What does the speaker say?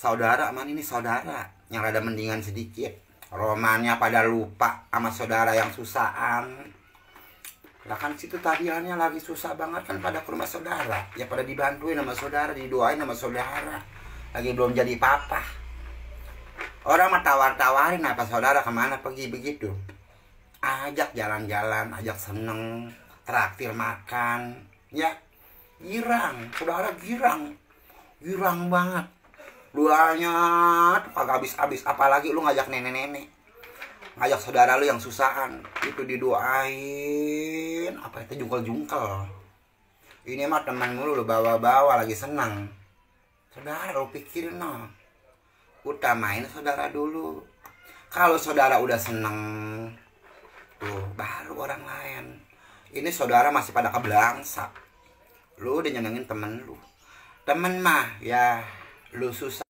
saudara man ini saudara yang rada mendingan sedikit. Romannya pada lupa sama saudara yang susahan. Lah kan situ tadiannya lagi susah banget kan pada ke rumah saudara. Ya pada dibantuin sama saudara, didoain sama saudara. Lagi belum jadi papa. Orang mah tawar-tawarin apa saudara kemana pergi begitu. Ajak jalan-jalan, ajak seneng, traktir makan. Ya, girang, saudara girang. Girang banget. Doanya tuh kagak habis-habis. Apalagi lu ngajak nenek-nenek, ngajak saudara lu yang susahan, itu didoain. Apa itu jungkel-jungkel. Ini mah teman lu bawa-bawa lagi senang. Saudara lu pikirin no, utamain saudara dulu. Kalau saudara udah seneng, tuh baru orang lain. Ini saudara masih pada kebelangsa. Lu udah nyenengin temen lu. Temen mah ya lu susah